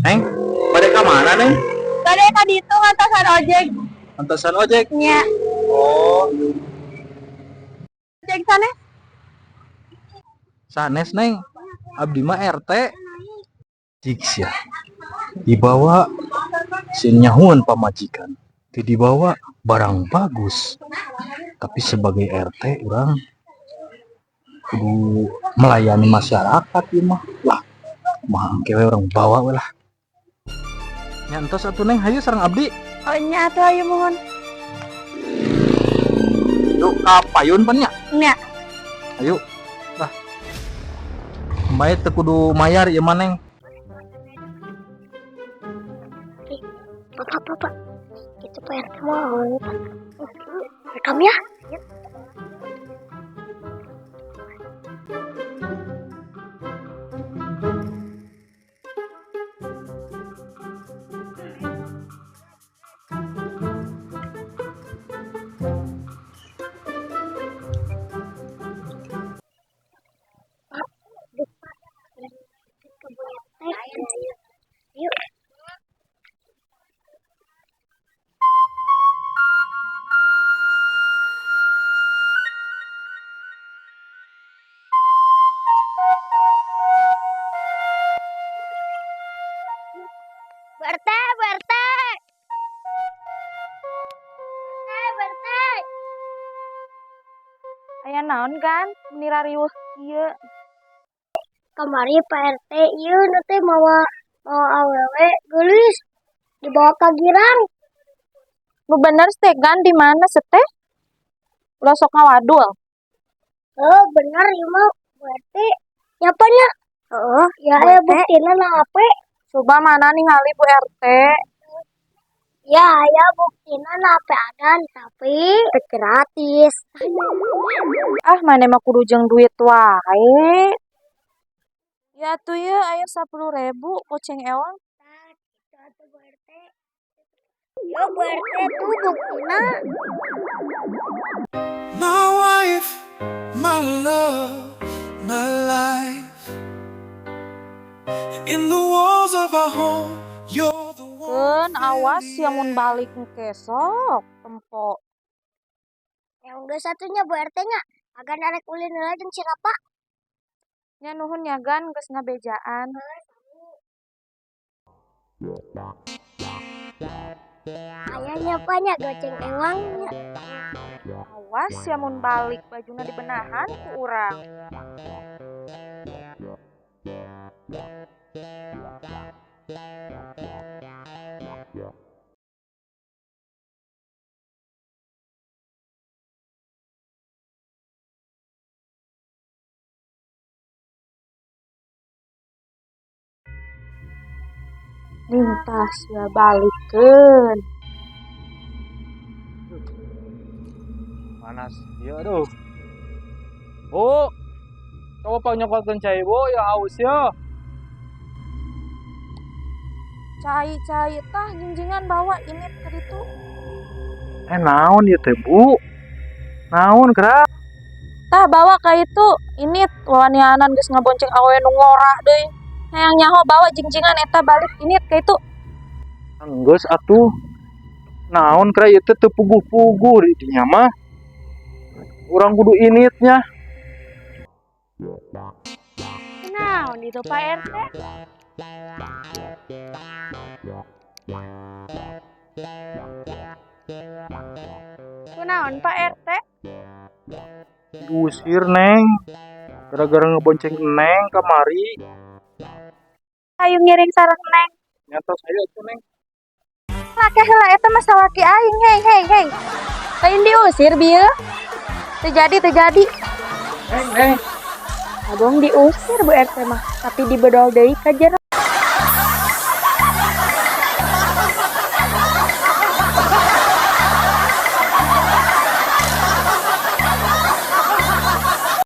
Neng, bade ka mana, Neng? Bade ka ditu ngantosan ojek. Antosan ojek. Nya. Oh, Ojek sanes? Sanes, Neng. Abdi mah RT. Jig sia. Dibawa sieun nyahoeun pamajikan. Teu dibawa barang bagus. Tapi sebagai RT urang kudu melayani masyarakat ieu mah. Lah, mah engke we urang bawa we lah. Nya entos atuh, Neng, hayu sareng abdi. Oh, nya atuh, ayo muhun. Yuk ka payun pan nya. Nya. Ayo. Lah. Bae teu kudu mayar ieu mah, Neng. Bapak, bapak. Itu Pak RT mau. Rekam ya. Yuk. Pak, duduk, Pak. Ke Bu RT. Yuk. Bu RT, Bu RT. RT, Bu RT. Aya naon kan? Meni rariweuh kieu. Kamari Pak RT ieu nu teh mawa mawa awewe geulis dibawa ka girang. Nu bener teh gan di mana seteh? Ulah sok ngawadul. Oh, bener ieu mah, Bu RT. Nyapa nya? Heeh, ya Bu aya RT. Buktina na HP. Coba mana ningali Bu RT? Ya, aya buktina na HP adan tapi teu gratis. Ah, maneh mah kudu jeung duit wae. Ya atuh ieu aya 10.000 goceng ewang. Tah, kitu atuh, Bu RT. Yo, Bu RT, tuh buktina. My wife, my love, my life. In the walls of our home, you're the one. Keun awas ya mun balik engke sok tempo. Yang udah satunya Bu RT nya. Agan arek ulin heula jeung si Rapa. Nya nuhun ya gan geus ngabejaan. Aya nya nya goceng ewang nya. Awas ya mun balik bajuna dibenahan ku urang. Lintah sia balikeun. Panas. Iya aduh. Bu, coba pang nyokotkeun cai, Bu, ya haus ya. Cai-cai tah jinjingan bawa ini ke ditu. Eh, naon ieu teh, Bu? Naon gerak? Tah bawa ka itu ini wawanianan geus ngabonceng awewe nu ngora deui. Hayang nyaho bawa jingjingan eta balik ini ka itu. Enggeus atuh. Naon kira ieu teh teu puguh-puguh di dinya mah. Urang kudu initnya. Naon itu Pak RT? Kunaon Pak RT? Diusir, Neng. Gara-gara ngebonceng Neng kamari. Ayo ngiring sareng Neng. Nyata saya atuh, Neng. Laki heula eta mah salaki aing. Hei hei hei. Lain diusir bieu. Teu jadi, teu jadi. Neng, Neng. Abong diusir Bu RT mah, tapi dibedol deui ka jero.